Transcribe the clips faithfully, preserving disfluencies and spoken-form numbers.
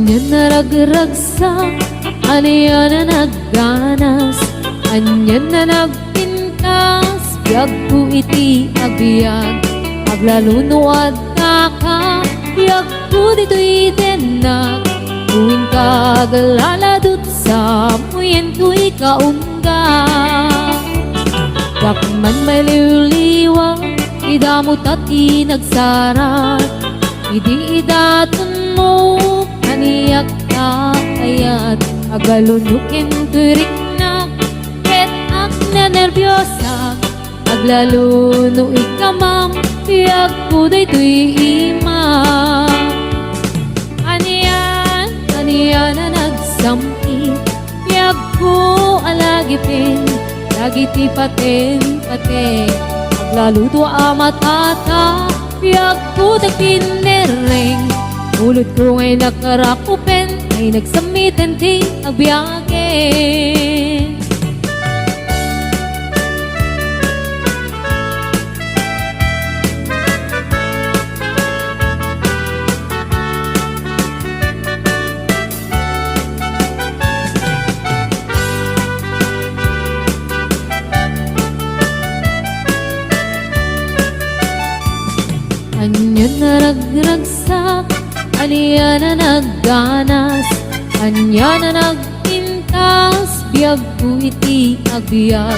Ania a nagragsak, ania a nagganas, ania a nagpintas, biagko iti agbiag. Aglalo no addaka, biagko ditoy tennak. No inka aglaladut, samoyen toy kaungga. Diak man mailiwliwa, idamo ta ti nagsarak. Idi idatonmo, kaniak ta ayat. Aglalo no ken toy riknak, ket agnenerbiosak. Aglalo no ikkamam, biagko daytoy ima. Anian, anian a nagsam-it, biagko a lagipen, dagiti paten-patek. Aglalo no amatata, biagko dagiti nerreng. Ulotko nga inakarakupen, ay nagsammiten ti agbiagen. Ania a nagragsak, ania a nagganas, ania a nagpintas, biagko iti agbiag.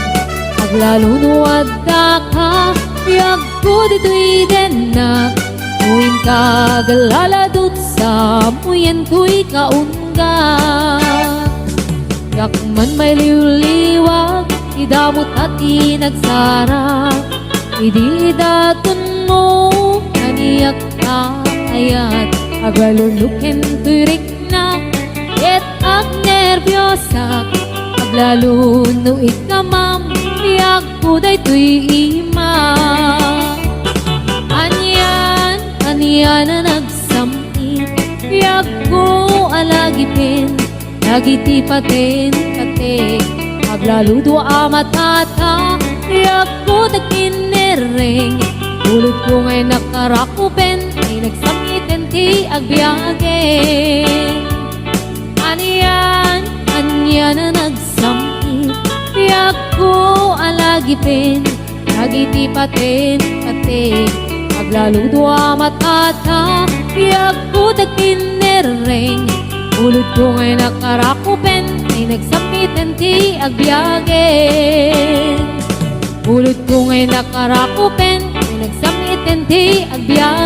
Aglalo no addaka, biagko ditoy tennak. No inka aglaladut, samoyen toy kaungga. Diak man mailiwliwa, idamo ta ti nagsarak. Idi idatonmo, kaniak ta ayat. Aglalo no ken toy riknak, ket agnerbiosak. Aglalo no ikkamam, biagko daytoy ima. Anian, anian a nagsam-it, biagko a lagipen, dagiti paten-patek. Aglalo no amatata, biagko dagiti nerreng. Ulotko nga inakarakupen, ay nagsammiten ti agbiagen. Anian, anian a nagsam-it, biagko a lagipen, dagiti paten-patek. Aglalo no amatata, biagko dagiti nerreng. Ulotko nga inakarakupen, ay nagsammiten ti agbiagen. Ulotko nga inakarakupen, ay nagsammiten ti agbiagen.